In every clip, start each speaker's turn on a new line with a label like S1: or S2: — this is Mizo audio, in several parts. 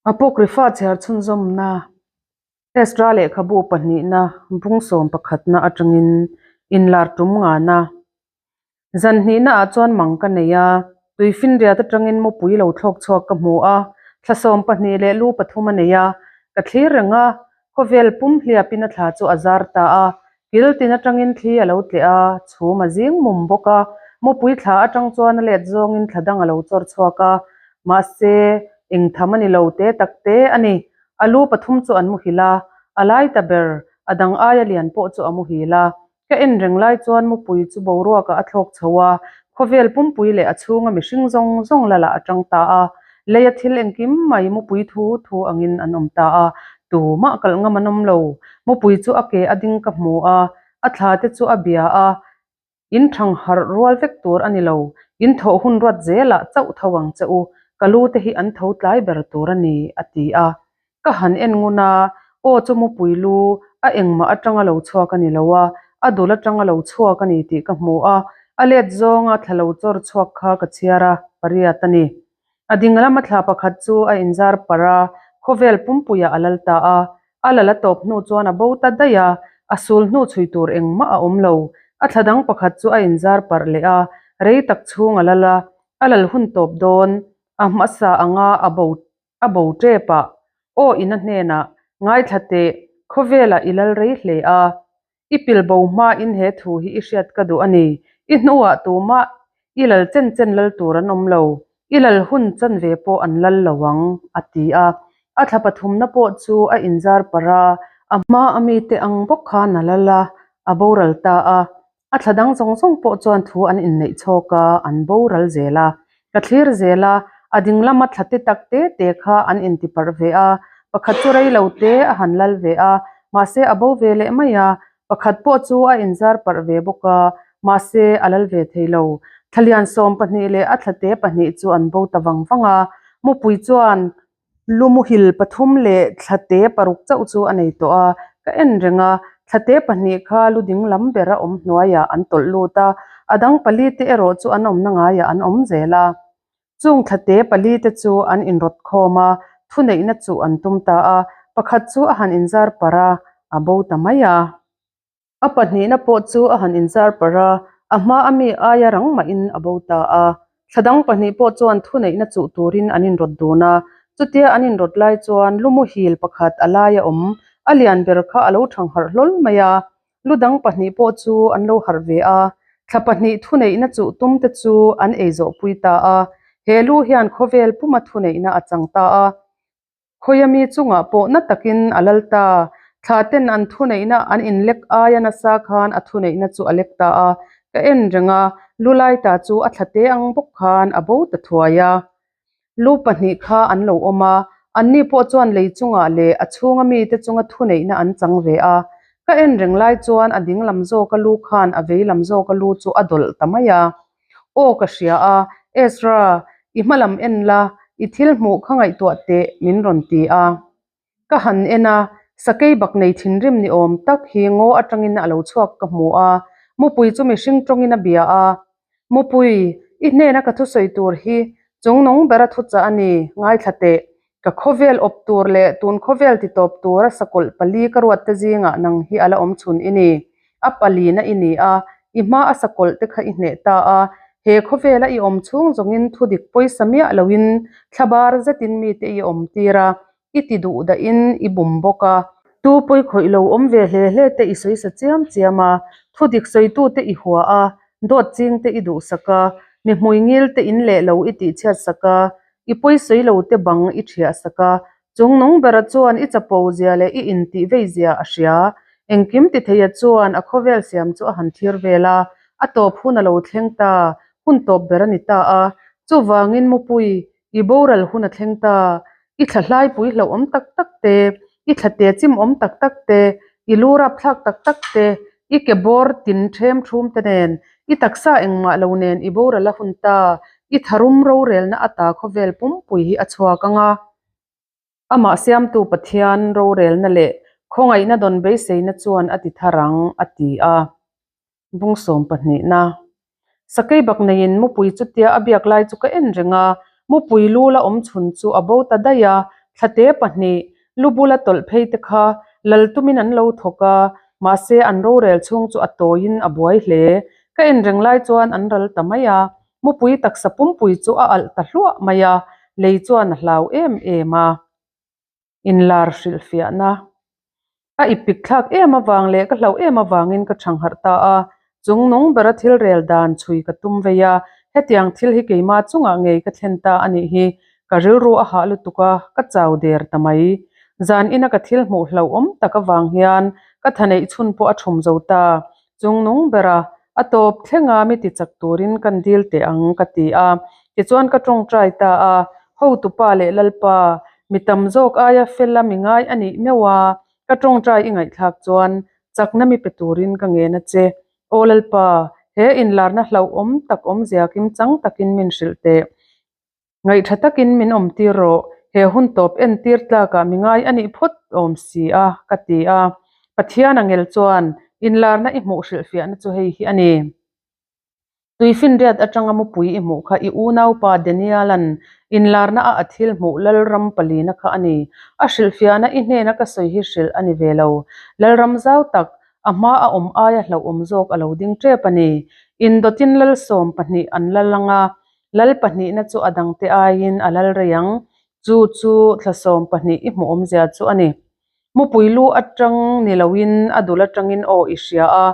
S1: Apocrypha chhiar chhunzawmna Ezra lehkhabu pahnihna bung sawm pakhatna atangin inlar tum ngana. Zan hnihna ah chuan mang ka nei a, tuifinriat atangin mupui lo thlawk chhuak ka hmu a, thla sawm pahnih leh lu pathum a nei a, ka thlir reng a, khawvel pum hliapin a thla chu a zar ta a, Kil tin atangin thli a lo tleh a, chhum a zing mum bawk a, mupui thla atang chuan a let zawngin thla dang a lo chawr chhuak a, mahse eng tham a ni lo te tak te a ni. A lu pathum chu an muhil a, a lai ta ber, a dang aia lian pawh chu a muhil a. Ka en reng lai chuan mupui chu boruakah a thlawk chho a, khawvel pumpui leh a chhunga mihring zawng zawng lalah a tang ta a. Leia thil engkim mai mupui thu thu angin an awm ta a, tumah kalh ngam an awm lo. Mupui chu a ke a ding ka hmu a, a thla te chu a bia a, in thang harh rual vek tur a ni lo, in thawh hun ruat zelah chauh tho ang che u, ka lu te hi an tho tlai ber tur a ni, a ti a. Ka han en ngun a, aw chu mupui lu a engmah atanga lo chhuak a ni lo a, a dul atanga lo chhuak a ni tih ka hmu a, a let zawnga thla lo chawr chhuak kha ka chhiar a, pariat a ni. A ding lama thla pakhat chu a inzar parh a, khawvel pumpuiah a lal ta a, a lal a tawp hnu chuan a bo ta daih a, a sul hnu chhui tur engmah a awm lo. A thla dang pakhat chu a inzar parh leh a, rei tak chhung a lal a, a lal hun tawp dawn a hmasa anga a bo A bo tep a, Aw ina hnenah, Ngaithla teh, khawvelah i lal rei hle a, i pil bo hmain he thu hi i hriat ka duh a ni. I hnuah tumah i lal chen chen lal tur an awm lo, i lal hun chanve pawh an lal lo ang, a ti a. A thla pathumna pawh chu a inzar parh a, a hma a mite ang bawk khan a lal a, a boral ta a. A thla dang zawng zawng pawh chuan thu an inneih chhawk a, an boral zel a. Ka thlir zel a, a ding lama thla te tak te te kha an intiparh ve a, pakhat chu rei lo te a han lal ve a, mahse a bo ve leh mai a, pakhat pawh chu a inzar parh ve bawk a, mahse a lal ve thei lo. Thla lian sawm pahnih leh a thla te pahnih chu an bo ta vang vang a, mupui chuan Lu muhil pathum leh thlate paruk chauh chu a nei tawh a, ka en reng a, thlate pahnih kha lu ding lam bera awm hnuaiah an tawlh lut a, a dang pali te erawh chu an awmna ngaiah an awm zel a. Chung thlate pali te chu an inrawt khawm a, thuneihna chu an tum ta a, pakhat chu a han inzar parh a, a bo ta mai a. A pahnihna pawh chu a han inzar parh a, a hma a mi aia rang mahin a bo ta a. Thla dang pahnih pawh chuan thuneihna chuh turin an inrawt dun a, chutia an inrawt lai chuan lu muhil pakhat a laia awm, a lian ber kha a lo thang harh hlawl mai a. Lu dang pahnih pawh chu an lo harh ve a, thla pahnih thuneihna chuh tum te chu an ei zawhpui ta a. He lu hian khawvel puma thuneihna a chang ta a. Khawia mi chungah pawh na takin a lal ta. Thla ten an thuneihna an inlek aia nasa khan a thuneihna chu a lek ta a. Ka en reng a, lu lai ta chu a thla te ang bawk khan a bo ta thuai a. Lu pahnih kha an lo awm a, anni pawh chuan lei chungah leh a chhunga mite chunga thuneihna an chang ve a. Ka en reng lai chuan a ding lam zawka lu khan a vei lam zawka lu chu a dawlh ta mai a. Aw ka hria a, Ezra, i hma lam en la, i thil hmuh kha ngaihtuah teh min rawn ti a. Ka han en a, sakei bak nei thinrim ni awm tak hi ngaw atangin a lo chhuak ka hmu a, mupui chu mihring tawngin a bia a. Mupui, i hnena ka thusawi tur hi chungnung bera thuchah a ni, ngaithla teh. Ka khawvel awp tur leh tun khawvel ti tawp tura sakawlh pali ka ruat te zingah nang hi a la awm chhun i ni. A palina i ni a, i hma a sakawlh te kha i hneh ta a. He khawvela i awm chhung zawngin thudik pawisa miah loin thlabar zetin mite i awm tir a, i ti duh dahin i bum bawk a. Tu pawi khawih lo awm ve hle hle te i sawi sa chiam chiam a, thudik sawitute i hua a, dawt ching te i duhsak a, mi hmui ngil te in leh lo i tihchhiat sak a, I pawisawi lo te bang i thiah sak a, chung nung bera chuan i chapo zia leh i intih vei zia a hria. Engkim ti theia chuan a khawvel siam chu a han thlir vel a, a tawp hun a lo thleng ta, hun tawp ber a ni ta a. Chuvangin mupui, i boral hun a thleng ta, i thla hlaipui hlauhawm tak tak te, i thla te chim awm tak tak te, i lu rapthlak tak tak te, i ke bawr tin ṭhem ṭhum te nen, i taksa engmah lo nen i boral a hun ta, i tharum rorelna ata khawvel pumpui hi a chhuak ang a. Amah siamtu Pathian rorelna leh khawngaihna dawn beiseina chuan a ti thar ang, a ti a. Bung sawm pahnihna. Sakei bak neiin mupui chutia a biak lai chu ka en reng a, mupui lu la awm chhun chu a bo ta daih a, Thlate pahnih, lu bula tawlh phei te kha lal tumin an lo thawk a, mahse an rorel chhung chu a tawiin a buai hle. Ka en reng lai chuan an ral ta mai a, mupui taksa pumpui chu a alh ta hluah mai a, lei chuan a hlau em em a. Inlar hrilhfiahna a ipik thlak em avang leh ka hlauh em avangin ka thangharh ta a, chung nung bera thil rel dan chhui ka tum vei a, hetiang thil hi keimah chungah ngei ka thlen ta a nih hi, ka rilru a hah lutuk a, ka chau der ta mai. Zan ina ka thil hmuh hlauhawm tak avang hian ka tha neih chhun pawh a thum zo ta, chung nung bera a tawp thlenga mi ti chak turin kan dil teh ang ka ti a, tichuan ka tawngtai ta a, Hotupa leh Lalpa, mi tam zawk aia fela mi ngai a nih meuh a, ka tawngtai i ngaihthlak chuan chakna mi pe turin ka ngen a che. Aw Lalpa, he inlarna hlauhawm tak awmzia kimchang takin min hrilh teh. Ngaihtha takin min awmtir rawh, he hun tawp entir tlakah mi ngai a nih phawt awm si a, ka ti a. Pathian angel chuan, Inlarna i hmuh hrilhfiahna chu hei hi a ni. Tuifinriat atanga mupui i hmuh kha i unaupa Daniel-a'n inlarna a a thil hmuh Lalram palina kha a ni. A hrilhfiahna i hnena ka sawi hi hrilh a ni ve lo. Lalram zau tak, a hma a awm aia hlauhawm zawk a lo ding tep a ni. Indawtin Lalsawm pahnih an lal anga Lal pahnihna chu a dangte aiin a lal rei ang. Chu chu thla 12 i hmuh awmzia chu a ni. Mupui lu atang ni loin a dul atangin aw i hria a,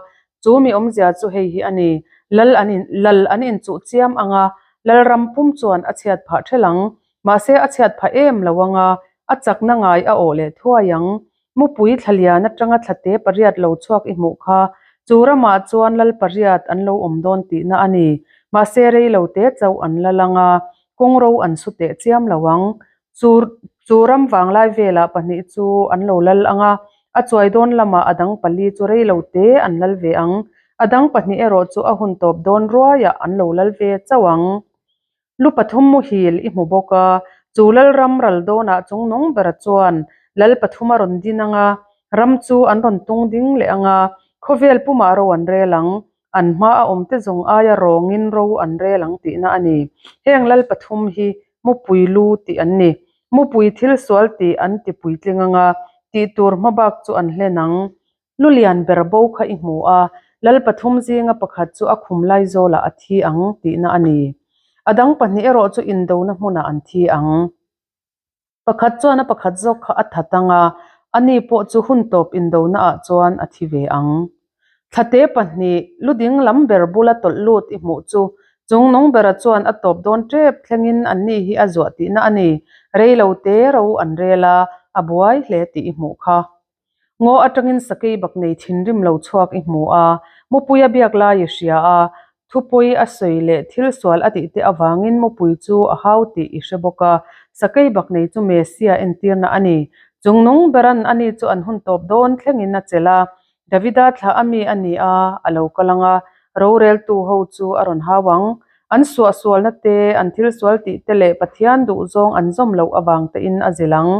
S1: chu mi awmzia chu hei hi a ni. Lal an in lal an inchuh chiam ang a, Lalram pum chuan a chhiat phah ṭhelh ang. Mahse a chhiat phah em lo ang a, a chakna ngai a awh leh thuai ang. Mupui thla lian atanga thlate pariat lo chhuak i hmuh kha, chu ramah chuan lal pariat an lo awm dawn tihna a ni. Mahse rei lo te chauh an la lang a, kawng ro an su teh chiam lo ang. Chu chu ram vanglai velah pahnih chu an lo lal ang a, a chuai dawn lamah a dang pali chu rei lo te an lal ve ang. A dang pahnih erawh chu a hun tawp dawn ruaiah an lo lal ve chauh ang. Lu pathum muhil i hmu bawk a, chu Lalram ral dawnah chung nung bera chuan Lal pathum a rawn din ang a, ram chu an rawn tung ding leh ang a, khawvel pumah ro an rel ang, an hma a awmte zawng aia rawngin ro an rel ang tihna a ni. Heng Lal pathum hi mupui lu tih an ni. Mupui thil sual tih an ti puitling ang a, tih tur hmabak chu an hlen ang. Lu lian ber bo kha i hmu a, lal pathum zinga pakhat chu a khum lai zawlah a thi ang tihna a ni. A dang pahnih erawh chu indona hmunah an thi ang. Pakhat chuan a pakhat zawk kha a that ang a, ani pawh chu hun tawp indonaah chuan a thi ve ang. Thlate pahnih, lu ding lam ber bula tawlh lut i hmuh chu chung nung bera chuan a tawp dawn tep thlengin anni hi a zuah tihna a ni. Rei lo te ro an rel a, a buai hle tih i hmuh kha. Ngaw atangin sakei bak nei thinrim lo chhuak i hmu a, mupui a biak lai i hria a, thupui a sawi leh thil sual a tih te avangin mupui chu a hau tih i hre bawk a, sakei bak nei chu Messia entirna a ni. Chungnung beran ani chu an hun tawp dawn thlengin a chelh a, Davida thlah a mi a ni a, a lo kal ang a, roreltu ho chu a rawn hau ang. An suahsualna te, an thil sual tih te leh Pathian duhzawng an zawm loh avang tein a zilh ang.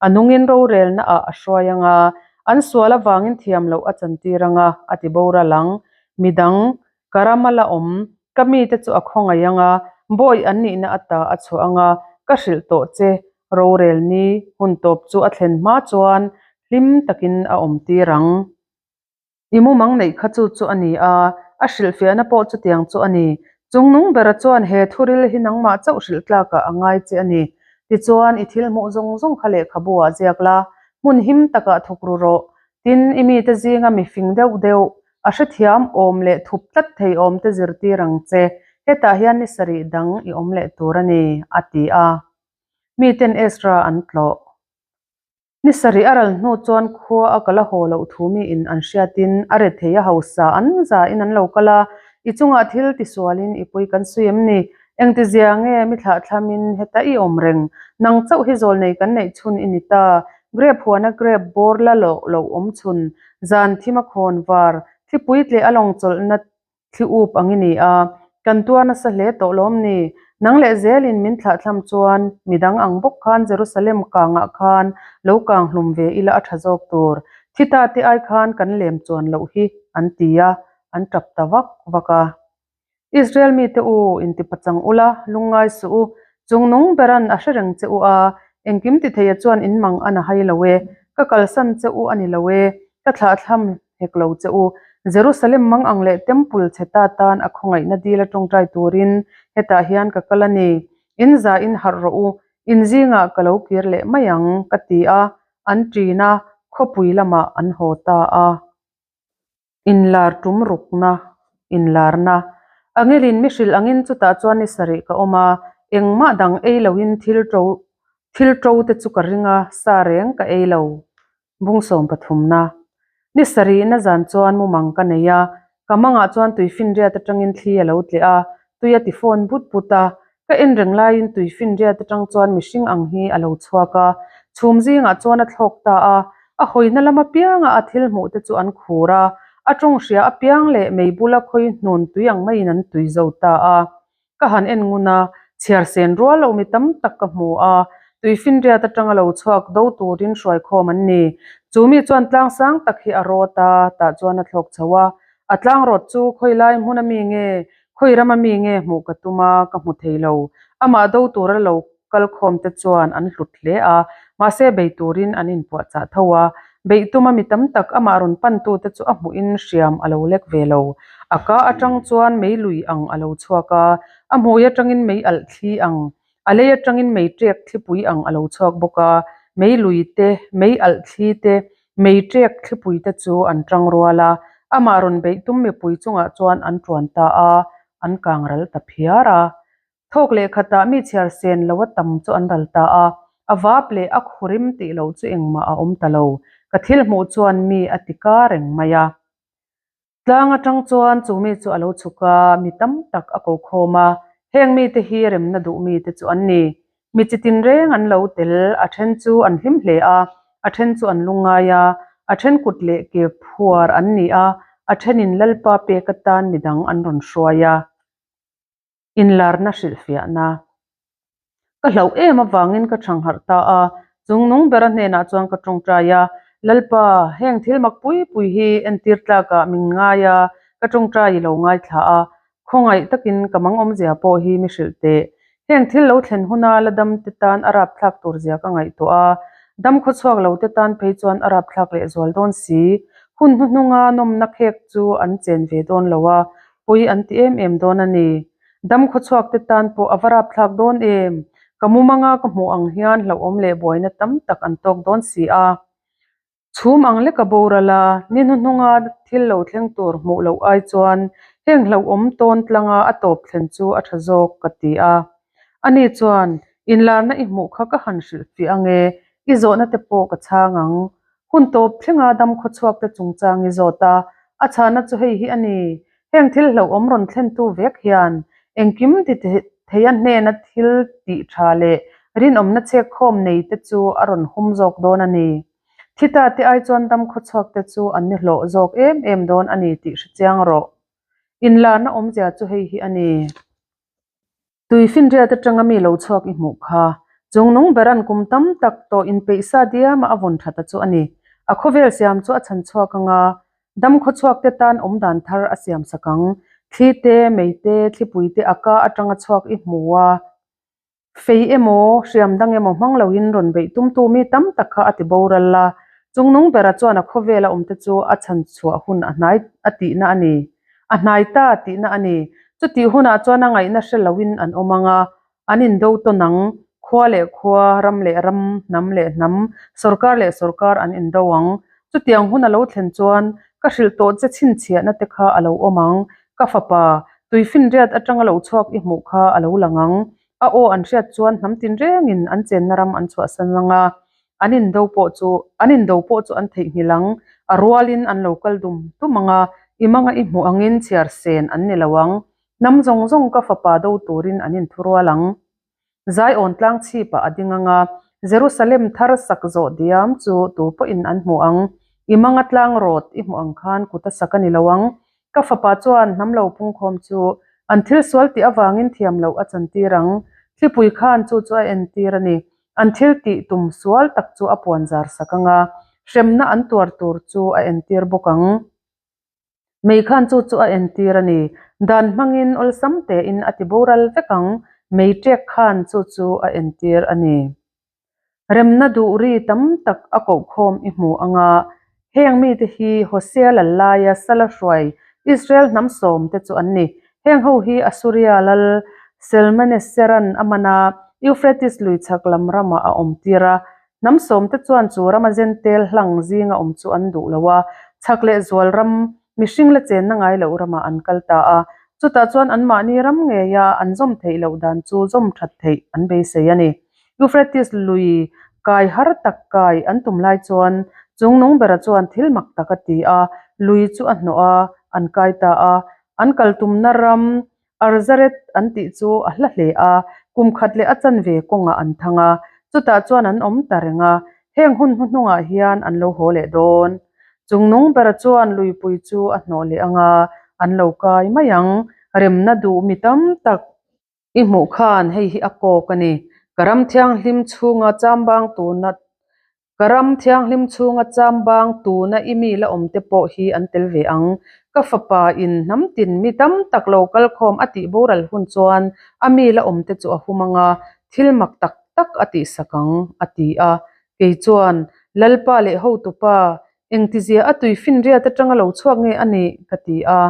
S1: A nungin rorelna ah a hruai ang a, an sual avangin thiam loh a chantir ang a, a ti boral ang. Midang, ka rama la awm, ka mite chu a khawngaih ang a, bawi an nihna ata a chhuah ang a, ka hrilh tawh che, rorel ni hun tawp chu a thlen hma chuan hlim takin a awmtir ang. I mumang neih kha chu chu a ni a, a hrilhfiahna pawh chutiang chu a ni. Chungnung bera chuan he thuril hi nangmah chauh hrilh tlakah a ngai che a ni. Tichuan, i thil hmuh zawng zawng kha lehkhabu ah ziak la, hmun him takah thawk ru rawh. Tin, i mite zinga mi fing deuh deuh, a hrethiam awm leh thup tlat thei awm te zirtir ang che. Hetah hian ni sarih dang i awm leh tur a ni, a ti a. Miten Ezra an tlawh. Ni sarih a ral hnu chuan khua a kal a haw loh thu miin an hriatin a rethei a hausa an za in an lo kal a, i chungah thil tisualin i pui kan sawi em ni? Engtizia nge mi thlahthlamin heta i awm reng? Nang chauh hi zawlnei kan neih chhun i ni ta. Grep huana grep bawr la loh loh awm chhun, zan thim a khawn var, thlipui tleh a lawng chawlhna Thli up ang i ni a, kan tuar nasa hle tawh lawm ni? Nang leh zelin min thlahthlam chuan midang ang bawk khan Jerusalem kangah khan lo kang hlum ve ila a tha zawk tur. Thi ta te ai khan kan lem chuan loh hi, an ti a, an tap ta vak vak a. Israel mite u, inti pachang ula, lungngai suh u. Chungnung beran a hre reng che u a. Engkim titheia chuan in mang a na hai lo e, ka kalsan che u a ni lo e, ka thlahthlam hek lo che u. Jerusalem mang ang leh Temple chhe ta tan a khawngaihna dil a tawngtai turin hetah hian ka kal a ni. In za in harh rawh u, in zingah ka lo kir leh mai ang, ka ti a, an ṭin a, khawpui lamah an haw ta a. Inlar tum rukna, inlarna. Angelin mi hrilh angin chutah chuan ni sarih ka awm a, engmah dang ei loin thil ṭo thil ṭo te chu ka ring a, sa reng ka ei lo. Bung sawm pathumna. Ni sarihna zan chuan mumang ka nei a, ka mangah chuan tuifinriat atangin thli a lo tleh a, tui a ti fawn but but a, ka en reng laiin tuifinriat atang chuan mihring ang hi a lo chhuak a, chhum zingah chuan a thlawk ta a, a hawina lam apianga a thil hmuh te chu an khur a, a tawng hria apiang leh mei bula khawi hnun tui ang maiin an tui zo ta a. Ka han en ngun a, chhiar sen rual lo mi tam tak ka hmu a, tuifinriat atanga lo chhuak do turin hruaikhawm an ni. Chu mi chuan tlang sang tak hi a rawt a, tah chuan a thlawk chho a. A tlang rawt chu khawi lai hmun a mi nge, khawi ram a mi nge hmuh ka tum a, ka hmu thei lo. Amah do tura lo kalkhawm te chuan an hlut hle a, mahse bei turin an inpuahchah tho a. Beih tuma mi tam tak amah rawn pantute chu a hmuhin hriam a lo lek ve lo. A ka atang chuan mei lui ang a lo chhuak a, a hmui atangin mei alh thli ang, a lei atangin mei ṭek thlipui ang a lo chhuak bawk a. Mei lui te, mei alh thli te, mei ṭek thlipui te chu an ṭang rual a, amah rawn beih tum mipui chungah chuan an ṭuan ta a, an kang ral ta phiar a. Thawk leh khatah mi chhiar sen lo a tam chu an ral ta a, a vap leh a khurim tih loh chu engmah a awm ta lo. Ka thil hmuh chuan mi a ti ka reng mai a. Tlang atang chuan chu mi chu a lo chhuk a, mi tam tak a ko khawm a, heng mite hi remna duh mite chu an ni. Mi chi tinreng an lo tel, a then chu an hlim hle a, a then chu an lungngai a, a then kut leh ke phuar an ni a, a thenin Lalpa pek atan midang an rawn hruai a. Inlarna hrilhfiahna. Ka hlauh em avangin ka thangharh ta a, chung nung bera hnenah chuan ka tawngtai a, Lalpa, heng thil mak pui pui hi entir tlakah min ngai a, ka tawngtai i lo ngaithla a, khawngaih takin ka mang awmzia pawh hi mi hrilh teh. Heng thil lo thlen huna la dam te tan a rapthlak tur zia ka ngaihtuah a, dam khawchhuak lo te tan phei chuan a rapthlak lehzual dawn si. Hun hnuhnunga nawmna khek chu an chen ve dawn lo a, Pui an ti em em dawn a ni. Dam khawchhuak te tan pawh a va rapthlak dawn em? Ka mumanga ka hmuh ang hian hlauhawm leh buaina tam tak an tawk dawn si a. Chhum ang lek a boral a, ni hnuhnunga thil lo thleng tur hmuh loh ai chuan heng hlauhawm tawn tlanga a tawp thlen chu a tha zawk ka ti a. Ani chuan, Inlarna i hmuh kha ka han hrilhfiah ange, i zawhna te pawh ka chhang ang. Hun tawp thlenga dam khawchhuak te chungchang i zawt a, a chhahna chu hei hi a ni, Heng thil hlauhawm rawn thlentu vek hian engkim ti theia hnena thil tih tha leh rinawmna chhekkhawm nei te chu a rawn hum zawk dawn a ni. Thita te ai chuan dam khawchhuak te chu an ni hlawh zawk em em dawn a ni tih hrechiang rawh. Inlarna awmzia chu hei hi a ni. Tui finriat atanga mi lo chhuak i hmuh kha. Chung nung beran kum tam tak tawh inpeih sa diama a vawn thata chu a ni. A khawvel siam chu a chhan chhuak anga, dam khawchhuak te tan awm dan thar a siam sak ang. Thli te, mei te, thlipui te a ka atanga chhuak i hmu a. Fei emaw, hriam dang emaw hmang loin rawn beih tumtu mi tam tak kha a ti boral a. Chung nung bera chuan a khawvela awmte chu a chhan chhuah hun a hnai a tihna a ni. A hnai ta tihna a ni. Chutih hunah chuan a ngaihna hre loin an awm ang a, an indo tawn ang. Khua leh khua, ram leh ram, hnam leh hnam, sawrkar leh sawrkar an indo ang. Chutiang hun a lo thlen chuan ka hrilh tawh che chhinchhiahna te kha a lo awm ang. Ka fapa, tuifinriat atanga lo chhuak i hmuh kha a lo lang ang. A aw an hriat chuan hnam tinrengin an chenna ram an chhuahsan ang a, an indo pawh chu an indo pawh chu an theihnghilh ang, a rualin an lo kal dum dum ang a, i manga i hmuh angin chhiar sen an ni lo ang. Hnam zawng zawng ka fapa do turin an inthurual ang. Zaiawn tlang chhipah a ding ang a, Jerusalem thar sak zawh diam chu tu pawhin an hmu ang. I manga tlang rawt i hmuh ang khan kut a sak a ni lo ang. Ka fapa chuan hnam lo pungkhawm chu an thil sual tih avangin thiam loh a chantir ang. Thlipui khan chu chu a entir a ni. An thil tih tum sual tak chu a puan zar sak ang a, hremna an tuar tur chu a entir bawk ang. Mei khan chu chu a entir a ni. Dan hmangin awlsam tein a ti boral vek ang. Mei ṭek khan chu chu a entir a ni. Remna duh ri tam tak a kohkhawm i hmu ang a, heng mite hi Hosea lal laia sala hruai Israel hnam sawmte chu an ni. Heng ho hi Assuria lal Selmaneseran a man a, Euphrates lui chhak lam ramah a awm tir a. Hnam sawmte chuan chu rama Zentel hlang zinga awm chu an duh lo a, chhak leh zual ram mihring la chenna ngai loh ramah an kal ta a. Chutah chuan anmahni ram ngeia an zawm theih loh dan chu zawm that theih an beisei a ni. Euphrates lui kai har tak kai an tum lai chuan Chungnung bera chuan thil mak tak a ti a, lui chu a hnawh a, an kai ta a. An kal tumna ram Arzaret an tih chu a hla hle a, kum khat leh a chanve kawngah an thang a, chutah chuan an awm ta reng a, heng hun hnuhnungah hian an lo haw leh dawn. Chungnung bera chuan luipui chu a hnawh leh ang a, an lo kai mai ang, remna duh mi tam tak. I hmuh khan hei hi a kawk a ni. Ka ram thianghlim chhunga chambang tuna Ka ram thianghlim chhunga chambang tuna i mi la awm te pawh hi an tel ve ang. Ka fapa in hnam tin mi tam tak lo kal khawm a tih boral hun chuan a mi la awm te chu a hum ang a, thil mak tak tak a tihsak ang, a ti a. Kei chuan, Lalpa leh hotupa, Engtizia a tuifinriat atanga lo chhuak nge a nih? ka ti a.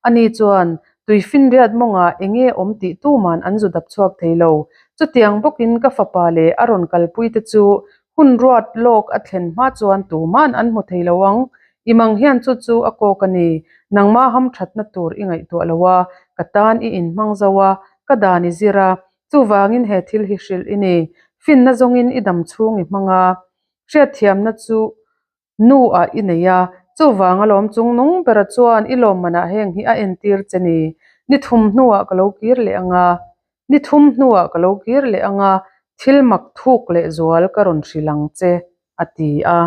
S1: Ani chuan, Tuifinriat mawngah enge awm tih tuman an zu dap chhuak thei lo. Chutiang bawkin ka fapa leh a rawn kalpuite chu hun ruat lawk a thlen hma chuan tuman an hmu thei lo ang. I mang hian chu chu a kawk a ni. Nangma hamthatna tur i ngaihtuah lo a, ka tan i inhmang zo a, ka dan i zir a. Chuvangin he thil hi hrilh i ni. Finna zawngin i dam chhung i hmang a. Hriatthiamna chu nu ah i nei a, chuvang alawm chung nung bera chuan i lawmmanah heng hi a entir che ni. Ni thum hnuah ka lo kir leh ang a, ni thum hnuah ka lo kir leh ang a, thil mak thuk leh zual ka rawn hrilh ang che, a ti a.